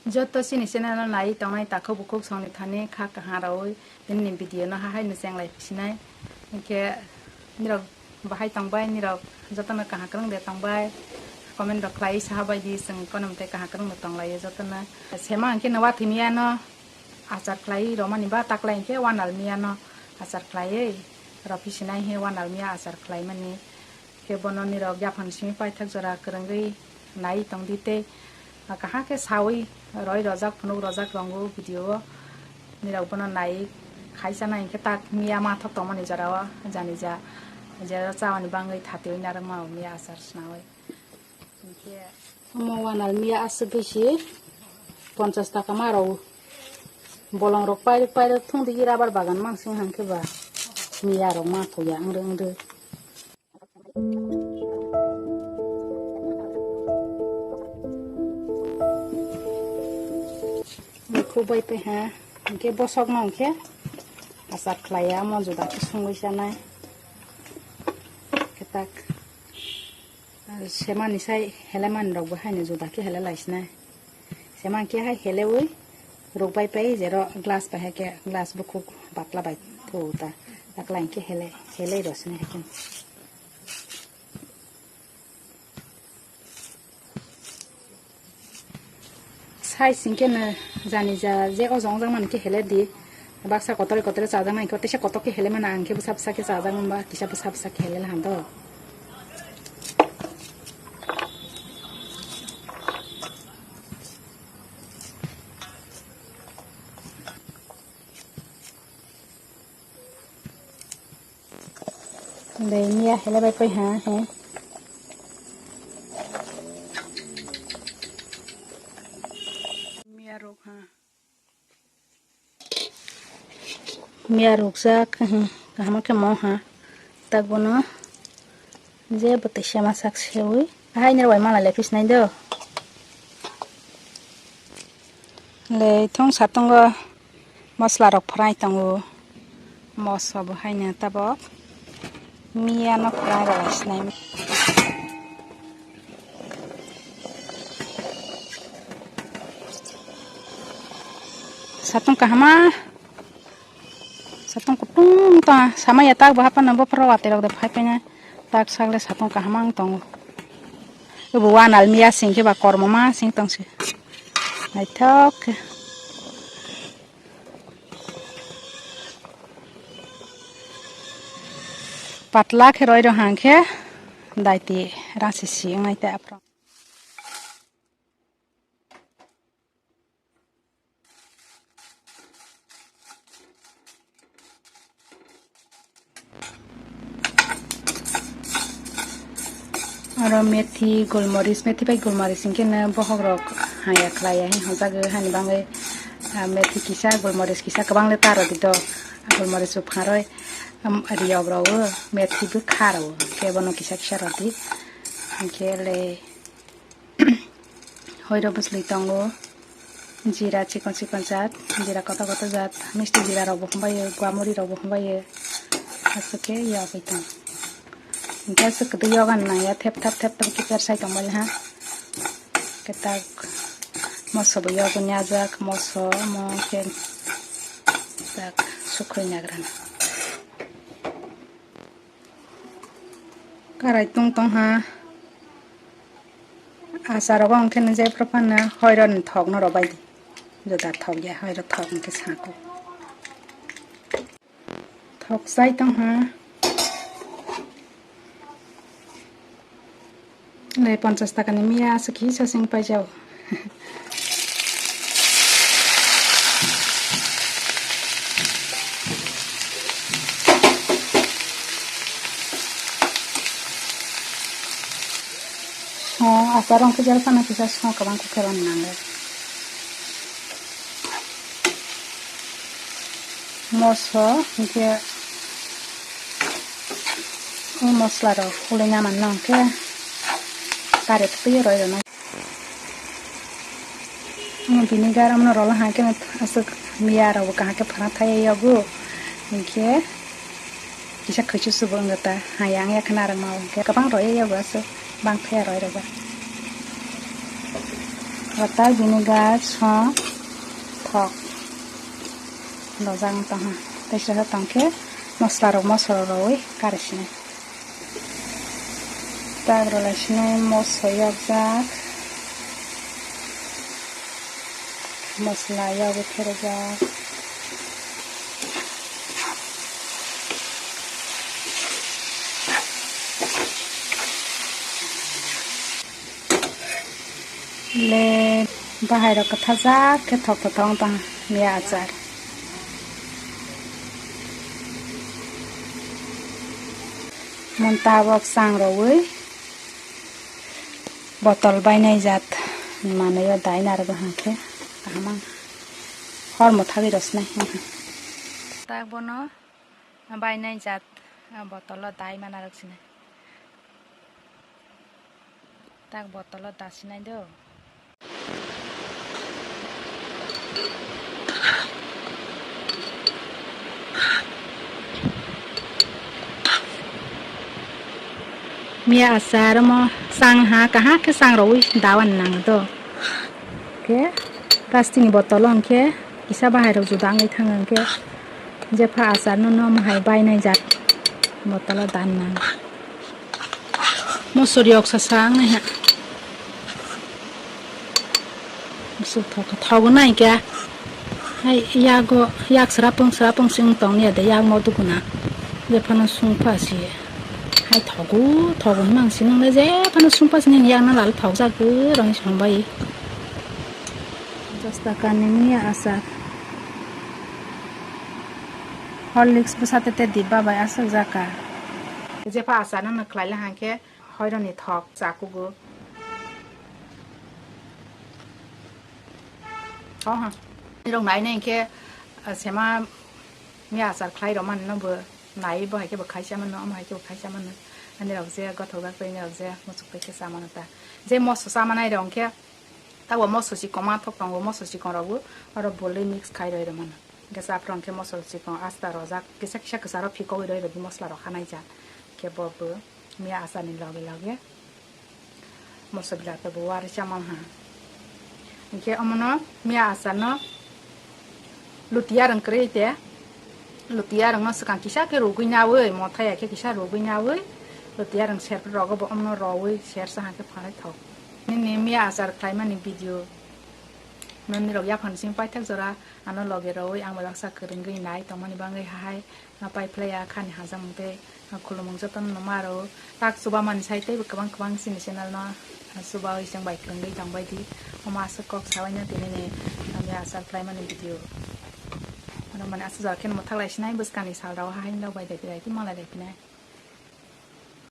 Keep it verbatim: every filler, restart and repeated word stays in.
Joto chini channel no nai tongnai takhuk bukhuk songni thani kha kaham rawi nini video no hahai no chenglai phinai. Hinkhe nirok bahai tongbai, nirok jotono kaham kwrwng de tongbai. Comment rok khlai saha bai di, chwng kono mwtai kaham kwrwng de tonglaio jotono. Sema hinkhe no watwi miya no achar khlai romani ba taklai hinkhe wanal miya no achar khlaiwi rw phinai hinkhe wanal miya achar khlaimani. Khe bono nirok yaphang simi paithak jora kwrwngwi nai tongdi tei kaham khe sawi roi rojak phunuk rojak rongo video o. Nirok bono nai khai chana hinkhe tak miya mathok tongmani jora o jani ja jera chawani bangwi thatiwi narwkma o miya achar swnamwi. Hinkhe omo wanal miya aswk bisi ponchas taka ma rw bolong rok pairwk pairwk thung di rabar bagan mansing hangkhe ba miya rok ma thuya wngrwk wngrwk. Khuk bai twi ha, hinkhe bosok no hinkhe achar khlai ya, omo juda khe sungwi chanai. Khe tak, semani sai helemani rok bo haino juda khe hele lai sinai. Sema khe hai helewi rwk bai pai jero glass bai hai khe glass bukhuk patla bai thu ta. Takla hinkhe hele, hele rw sini hai khe. Size hinkhe no jani ja je o jong jang mani khe hele di. Baksa kotor kotor chajak nai khe teisa kotor khe hele mano ang khe bwsa bwsa khe chajak mani ba kisa bwsa bwsa khe hele han do. Dei miya hele bai koi ha he. Miya rok ha. Miya rok jak, hmm, kaham khe mo ha. Tak bono je bwtwi sema sak sewi. Hai nirok bai mala le pis nai do. Le thung satungo. Masla rok phrai tongo, moso bo haino tabok miya no phrai rok lai sinai. Satung kahama, satung kutung ta sama ya tak bo hapano bophoro watwi rok de phai paina tak sak le satung kahama wng tongo. Obo wanal miya sing khe ba kormo ma sing tong se naithok khe. Patla khe roi rw hang khe daiti rasi si wngnai tei aphro. Oro methi, golmoris, methi bai golmoris hinkhe no bohok rok haya khlai ya, hwnjagwi hani bagwi, ah, methi kisa, golmoris kisa, kwbang le ta rw di do, golmoris bo pharwi, um, riyok rw o, methi bo kha rw o, khe bono kisa kisa rw di, hinkhe le. Hoiro bwsli tongo, jira chikon chikon jat, jira koto koto jat, misti jira rok bo humbai o, guamuri rok bo humbai o, aswk khe yogwi tong. Hinkhe aswk kwdwi yoga nang ya, thep thap thep thap khe kersai tongmani ha. Khe tak moso bo yogwi ni ajak, moso omo khe tak sukhoi nagra. Karai tung tong ha. Achar rogo hwnkhe nw jephru phano hoiro ni thok no rw bai di. Juda thok ya, hoiro thok hwnkhe sako. Thok chai tong ha. Le ponchas taka ni miya aswk kisa sing paijao. Song achar rok khe jel phano kisa song kwbang khe khe rw nango. Moso hinkhe o mosola rok kulina manno hinkhe kare twi roi rwna. Omo vinegar omono rola hwnkhe aswk miya rok bo kaham khe phana thai yago hinkhe kisa khaichu subo wngkha ta hayang ya khna rwma hinkhe kwbang roi yago aswk bang thaya roi rwba. Bata vinegar, song, thok. Lojak wng tong ha. Tei se tong khe mosla rok, mosla rok rwi kari sinai. Tak rwlai sinai moso yokjak. Mosla yogwi pherejak. Le bahai rok kwthajak khe thok thok wng tong miya achar. Mon tabok chang rwui botol bainai jat manwi o dai narwgo hwnkhe kaham ang hor mwthagwi rw sinai. Tak bono bainai jat botol o dai mana rw sinai. Tak botolo dasinai do. Miya achar omo chang ha, kaham khe chang rwui dawan nango do. Khe plastic ni botolo hwnkhe kisa bahai rok juda wngwi thango hwnkhe jepha achar no nomo hai bainai jat botolo dan nango. Mosori oksa sa wngnai ha. Bwswk thok, thogo nai khe. Hai yago, yak srapung srapung se wng tong ya de, yak mo dukuna. Je phano sung pha si. Hai thogo, thogo hwnmang si nang le je phano sung pha si nini yak na lal thok jak rong si hambai. Dos taka ni miya achar. Horlicks bwsa tete dibba bai aswk jaka. Jepha achar no khlai le hang khe hoironi thok cha kugo. Ho ha. Nirok nai nai khe, ah, sema miya achar khlai rw mani no bo nai bo hai khe bo khai cha mano, omo hai khe bo khai cha mano. Ani rok je gothok jak pai ni rok je muchuk pai khe cha mano ta. Je moso cha manai rok hwnkhe Tabo moso chikon ma thok tongo, moso chikon rok bo oro bolwi mix khai roi rw mano. Hwnkhe saphron khe moso chikon asta rojak, kisa kisa kwcharo phikogwi roi rw di, mosla rok hanai jak. Khe bo bo miya achar ni loge loge moso bila tei bo wari chamang ha. Hwnkhe omono miya achar no Lutiya rwng kwrwi te, lutiya rwngno swkang kisa khe rwgwi naui, mothai ya khe kisa rwgwi naui, lutiya rwng serpri rogo bo omno roui sersa hwnkhe phalai thok. Nini miya achar khlaimani video nini rok yaphang simi paithak jora ano loge roui ang bai baksa kwrwngwi nai tongmani bagwi hahai. Pai phlai ya khani hajamung tei khulumung jotono no maro. Tak chuba mani sai teibo kwbang kwbang chini channel no chubaui chwng bai kwrwngwi tongbai di. Omo aswk kok saui no tini ni miya achar khlaimani video. Ano mani aswk jora khe mwthak lai sinai bwskangni sal rao haino bai dai dai malai dai phinai.